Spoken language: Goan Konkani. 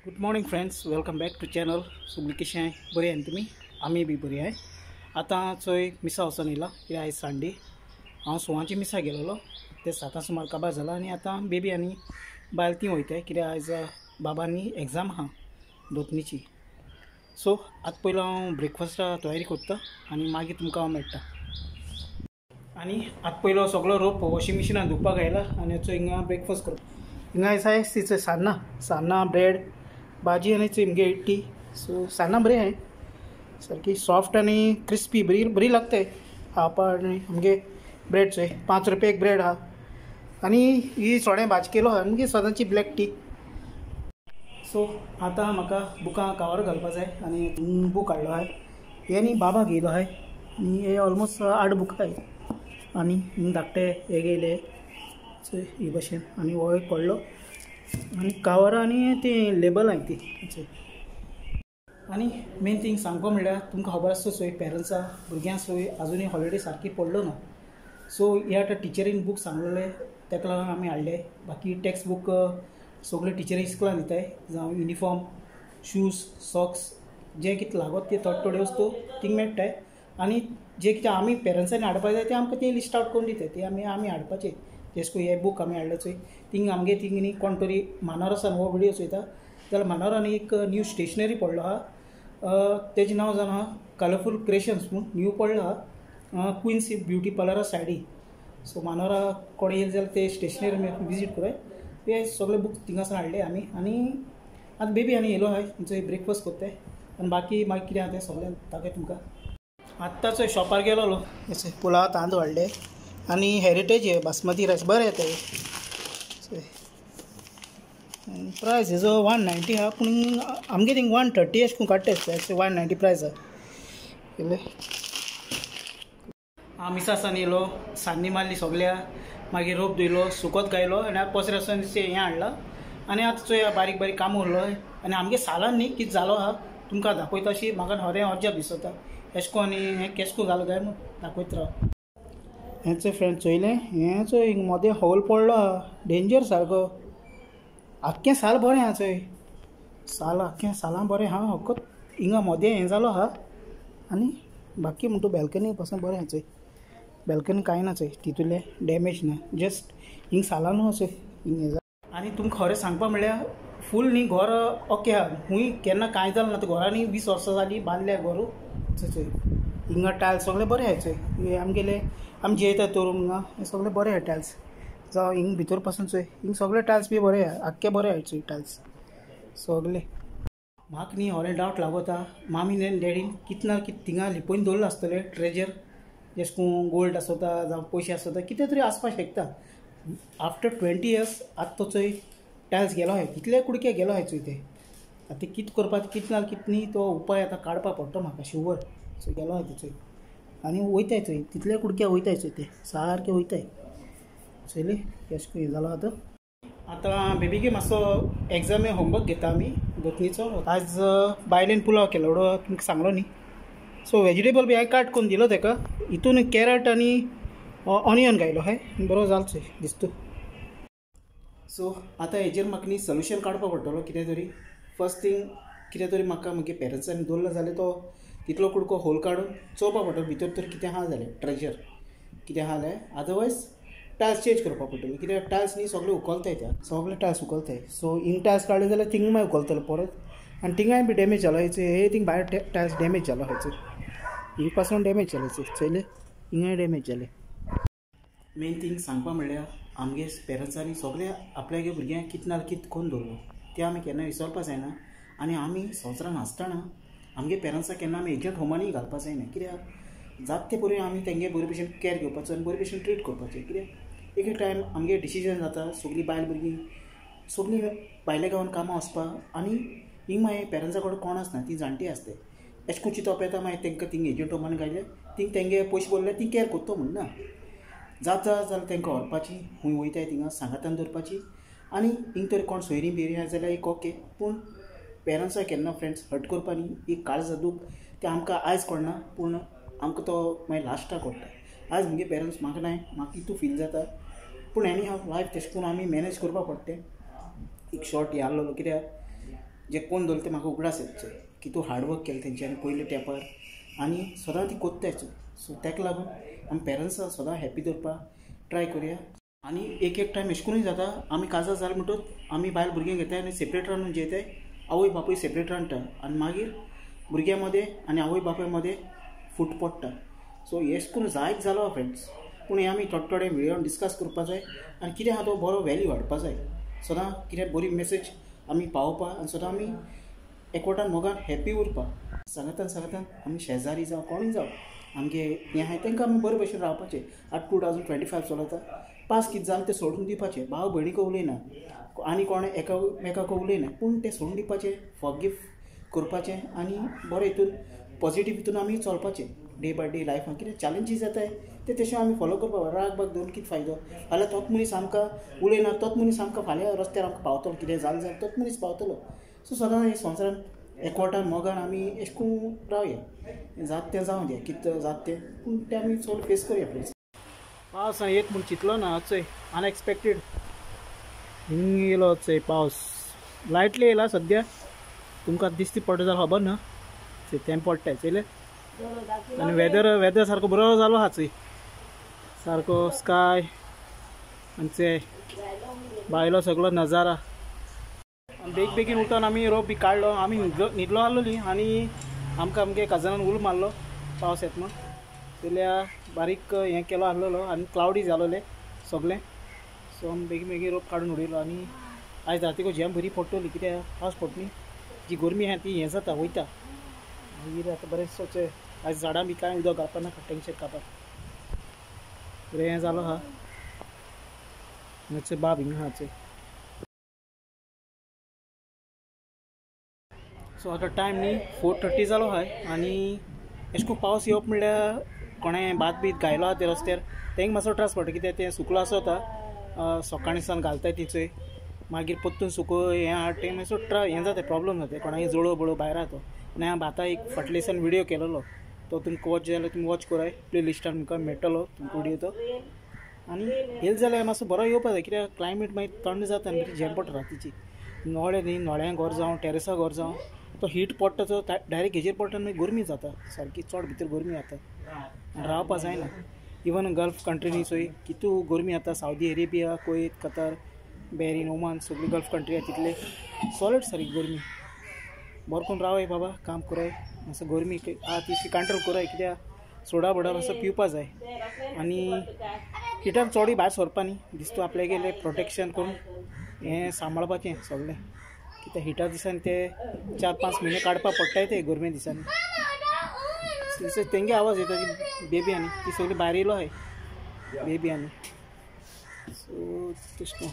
Good morning friends, welcome back to channel. सगळीं कशें आहाय? बरी आहाय तुमी? आमी बी बरी आहाय. आतां चोय मिसा वचोन येयला कित्याक आयज संडे. हांव 6वांची मिसा गेलोलो, ते 7 सुमार काबार जाला आनी आतां बेबी आनी बायल ती वयताय कित्याक आयज बाबांनी एग्जाम आहा दोतनीची. सो आतां पयलो हांव ब्रेकफास्टा तयारी करता आनी मागीर तुमकां हांव मेळटा. आनी आतां पयलो सगळो रोप वॉशिंग मशिनान धुवपाक आयला आनी चोय हिंगा ब्रेकफास्ट करता. हिंगा आयज तिचो सान्नां, सान्नां ब्रेड भाजी आनी चोय मगे इट्टी. सो सान्नां बरी आहाय, सारकी सॉफ्ट आनी क्रिस्पी, बरी बरी लागताय खावपाक. आनी आमगे ब्रेड चोय 5 रुपया एक ब्रेड आहा. आनी ही चोडे भाजी केलो आहा आमगे सदांची ब्लॅक टी. सो आतां म्हाका बुकां कावर घालपा जाय आनी बूक हाडलो आहाय. हे न्ही बाबा घेयलो आहाय आनी हे ऑलमोस्ट 8 बुकां आहाय. आनी धाकटे हे घेयले चोय ही भशेन आनी हो एक पडलो आनी कावरां आनी ती लेबल आहाय ती. आनी मेन थींग सांगपा म्हणल्यार तुमकां खबर आसता चोय पेरंट्सां भुरग्यांक चोय आजुनूय हॉलिडे सारकी पडलो ना. सो हे आतां टिचरीन बूक सांगलेले तेका लागून आमी हाडले. बाकी टॅक्स्ट बूक सगळे टिचरी इस्कुलान दिताय, जावं युनिफॉर्म, शूज, सॉक्स जें कितें लागत ते थोडे थोडे वस्तू थिंग मेळटाय. आनी जे कितें आमी पेरंट्सांनी हाडपा जाय ते आमकां ते लिस्ट आवट करून दिताय, ते आमी आमी हाडपाचे. जशें करून हे बूक आमी हाडले चोय थिंग आमगे थिंग न्ही कोण तरी मानोरासान हो विडियो चोयता जाल्यार मानोरान एक न्यू स्टेशनरी पडलो आहा, तेजें नांव जावन आहा कलरफूल क्रिएशन्स म्हूण न्यू पडलो आहा क्विन्स ब्युटी पार्लरा सायडी. सो मानोरा कोण येयले जाल्यार ते स्टेशनरी विजीट करूय. ते सगळे बूक थिंगासान हाडले आमी. आनी आतां बेबी आनी येयलो आहाय, तुमचो ब्रेकफास्ट कोत्ताय आनी बाकी मागीर कितें आहा तें सगळें दाखय तुमकां. आत्तां चोय शॉपार गेलोलो, पुलाव तांदूळ हाडले आनी हेरिटेज हे बासमती रायस बरें येता. प्रायस हेजो 190 आहा, पूण आमगे थिंग 130 अशें करून काडटा दिसता, 190 प्रायस आहा. मिसासान येयलो, सान्नी मारली सगल्या, मागीर रोप धुयलो, सुकोत घायलो आनी आतां पसऱ्या वचोन हें हाडलां. आनी आतां चोय बारीक बारीक कामां उरलो आनी आमगे सालान न्ही कितें जालो आहा तुमकां दाखयता. अशी म्हाका खरें अजाप दिसता एशें करून आनी हें केशें करून जालो काय म्हूण दाखयत राव. हें चोय फ्रेंड चोयलें, हें चोय मदें होल पडलो आहा, डेंजर सारको. आख्खें साल बरें आहा चोय, साल आख्खें सालां बरें आहा, फकत हिंगा मदें हें जालो आहा. आनी बाकी म्हणटा बॅल्कनी पासून बरें आहा चोय, बॅल्कनी कांय ना चोय, तितूंतलें डॅमेज ना, जस्ट हिंग सालानू आहा चोय हिंग हें जाला. आनी तुमकां खरें सांगपा म्हणल्यार फूल न्ही घर ओके आहा, खूंय केन्ना कांय जालें ना. आतां घरांनी 20 वर्सां जालीं बांदल्या घरू. चोय हिंगा टायल्स सगळें बरें आहा चोय, हे आमगेले आमी जेयता तर हिंगा हे सगळें बरें आहा टायल्स. जावं हिंग भितर पासून चोय हिंग सगळे टायल्स बी बरे आहा, आख्खे बरे आहा चोय टायल्स सगळे. म्हाका न्ही होरें डावट लागोता मामीन आनी डॅडीन कितें ना कितें थिंगा लिपोवन दवरलां आसतलें ट्रेजर, जशें करून गोल्ड आसता जावं पयशे आसता कितें तरी आसपाक शकता. आफ्टर 20 इयर्स आतां तो चोय टायल्स गेलो आहाय, कितले कुडके गेलो आहाय चोय ते. आतां ते कितें करपाचें कितें ना कितें न्ही तो उपाय आतां काडपाक पडटलो म्हाका शुवर. सो गेलो आहाय ते चोय आनी वयताय चोय तितले कुडके वयताय चोय ते सारके वयताय चोयले केशें करून जालो आतां. आतां बेबीगे मातसो एग्जामी होमवर्क घेता आमी दोतनीचो. आज बायलेन पुलाव केलो तुमकां सांगलो न्ही. सो वेजिटेबल बी हांवें काट करून दिलो तेका, हितून कॅरट आनी ऑनियन घायलो आहाय, बरो जालो चोय दिसता. सो आतां हेजेर म्हाका न्ही सोल्युशन काडपाक पडटलो कितें तरी. फर्स्ट थींग कितें तरी म्हाका म्हगे पेरंट्सांनी दवरलो जाल्यार तो तितलो कुडको होल काडून चोवपाक पडटलो भितर तर कितें आहा जाल्यार ट्रेजर कितें आहा जाल्यार. अदरवायज टायल्स चेंज करपाक पडटलो कित्याक टायल्स न्ही सगळे उखलताय, त्या सगळे टायल्स उखलताय. सो हिंग टायल्स काडले जाल्यार थिंग मागीर उखलतलो परत आनी थिंगाय बी डॅमेज जालो हे थिंग भायर टायल्स डॅमेज जालो आहा चोय, हिंग पासून डॅमेज जाले चोय चोयले हिंगाय डॅमेज जाले. मेन थींग सांगपा म्हणल्यार आमगे पेरंट्सांनी सगळे आपल्यागे भुरग्यांक कितें ना कितें करून दवरलो तें आमी केन्ना विसरपा जायना. आनी आमी संवसारान आसतना आमगे पेरंट्साक केन्ना आमी एजंट होमानूय घालपा जायना कित्याक जाता ते परी आमी तेंगे बरे भशेन कॅर घेवपाचो आनी बरे भशेन ट्रीट करपाचें. कित्याक एक एक टायम आमगे डिसिजन जाता, सगळीं बायल भुरगीं सगळीं भायल्या गांवान कामां वचपा आनी हिंग मागीर पेरंट्सा कडेन कोण आसना, ती जाणटी आसता. एशें करून चिंतप येता मागीर तेंकां थिंग एजंट होमान घायले थिंग तेंगे पयशे भरले ती कॅर करता म्हण ना. जाता जाल्यार तेंकां व्हरपाची खूंय वयताय थिंगा सांगातान दवरपाची. आनी हिंग तरी कोण सोयरीं बियरीं आसा जाल्यार एक ओके, पूण पेरंट्साक केन्ना फ्रेंड्स हर्ट करपा न्ही. एक काळजा दूख तें आमकां आयज कळना पूण आमकां तो मागीर लास्टाक कळटा. आयज म्हगे पेरंट्स म्हाका नाय म्हाका इतू फील जाता, पूण एनी हाव लायफ तशें करून आमी मॅनेज करपाक पडटा. एक शॉर्ट हें आहलोलो कित्याक जे कोण दवरले ते म्हाका उगडास येता कितू हार्डवर्क केलें तेंच्यांनी पयले तेंपार आनी सदां ती कोत्ताय. सो ताका लागून आमी पेरंट्सां सदां हॅप्पी दवरपाक ट्राय करुया. आनी एक एक टायम अशें जाता आमी काजार जालें म्हणटकच आमी बायल भुरग्यांक घेताय आनी सेपरेट रांदून जेयताय, आवय बापूय सेपरेट रांदता आनी मागीर भुरग्यां मदें आनी आवय बापूय मदें फूट पडटा. सो हें करून जायत जालो फ्रेंड्स, पूण हें आमी थोडे थोडे व्हिडियोन डिस्कस करपा जाय आनी कितें आहा तो बरो वेल्यू हाडपा जाय. सदां कितें बरी मेसेज आमी पावोवपा आनी सदां आमी एकवटान मोगान हॅप्पी उरपा. सांगतान सांगतान आमी शेजारी जावं कोणूय जावं आमगे हें आहाय तांकां आमी बरे भशेन रावपाचें. आतां 2025 चलता, पास कितें जालें तें सोडून दिवपाचें. भाव भयणीक उलयना आनी कोण एकामेकाक उलयना, पूण तें सोडून दिवपाचें, फॉरगीव करपाचें आनी बरें हितून पॉजिटीव हितून आमी चलपाचें. डे बाय डे लायफान कितें चॅलेंजीस येताय ते तशें आमी फॉलो करपाक. राग बाग दवरून कितें फायदो, फाल्यां तोच मनीस आमकां उलयना, तोच मनीस आमकां फाल्यां रस्त्यार आमकां पावतलो, कितें जालें जाल्यार तोच मनीस पावतलो. सो सदां हे संवसारान एकवटान मोगान आमी अशें करून रावया, जात तें जावं दिया कितें जात तें, पूण तें आमी सगळें फेस करुया प्लीज. पावस येत म्हूण चिंतलो ना, चोय अनएक्सपेक्टेड हिंग येयलो चोय पावस, लायटली येयला सद्या, तुमकां दिसती पडटा जाल्यार खबर ना, तें पडटा चोयलें. आनी वेदर वेदर सारको बरो जालो आहा चोय, सारको स्काय आनी चोय भायलो सगळो नजारा. बेग बेगीन उठोन आमी रोप बी काडलो, आमी न्हिदलो आहलोली आनी आमकां आमगे कजनान उलो मारलो पावस येता म्हूण, जाल्यार बारीक हें केलो आहलोलो आनी क्लावडी जालोलें सगळें. सो आमी बेगीन बेगीन रोप काडून उडयलो आनी आयज रातीको झेम बरी पडटली, कित्याक पावस पडटली जी गरमी आहा ती हें जाता वयता. मागीर आतां बरें चोय आयज झाडां बी कांय उदक घालपा नाका, टेंशन कापाक बरें हें जालो आहा. मातशें बाब हिंगा आहा चोय. सो आतां टायम न्ही 4:30 जालो आहाय आनी अशें करून पावस येवप म्हणल्यार कोणें भात बीत घायलो आहा ते रस्त्यार तेंकां मातसो त्रास पडटा, कित्याक तें सुकलो आसता सकाळीं सावन घालताय ती चोय, मागीर परतून सुको हें आहा तें मातसो हें जाता, प्रॉब्लम जाता कोणाक जळो बळो भायर आहा तो. आनी हांवें भाता एक फाटले दिसान व्हिडियो केलेलो, तो तुमकां वॉच जाल्यार तुमी वॉच कराय, प्ले लिस्टान तुमकां मेळटलो तुमकां व्हिडियो तो. आनी येयलो जाल्यार मातसो बरो येवपा जाय, कित्याक क्लायमेट मागीर थंड जाता आनी बरी झेम पडटा रातीची. नोळे न्ही, नोळ्यां घर जावं टेरसा घर जावं तो हीट पडटा तो डायरेक्ट हेजेर पडटा आनी मागीर गरमी जाता सारकी, चड भितर गरमी जाता आनी रावपा जायना. इवन गल्फ कंट्रीनी चोय कितू गरमी जाता, Saudi Arabia, Kuwait, Qatar, Bahrain, Oman सगळी गल्फ कंट्री आहा तितले सॉलिड सारकी गरमी. बरें करून रावय बाबा, काम कराय, मातसो गरमी आहा ती कंट्रोल कराय, कित्याक सोडा बोडा मातसो पिवपा जाय आनी हिटान चडूय भायर सरपा न्ही, दिसता आपल्याक गेले प्रोटेक्शन करून हें सांबाळपाचें सगळें, कित्याक हिटा दिसांनी ते 4-5 म्हयने काडपाक पडटाय ते गरमे दिसांनी. तेंगे आवाज येता ती बेबी आनी ती सगळी भायर येयलो आहाय बेबी आनी. सो तशें करून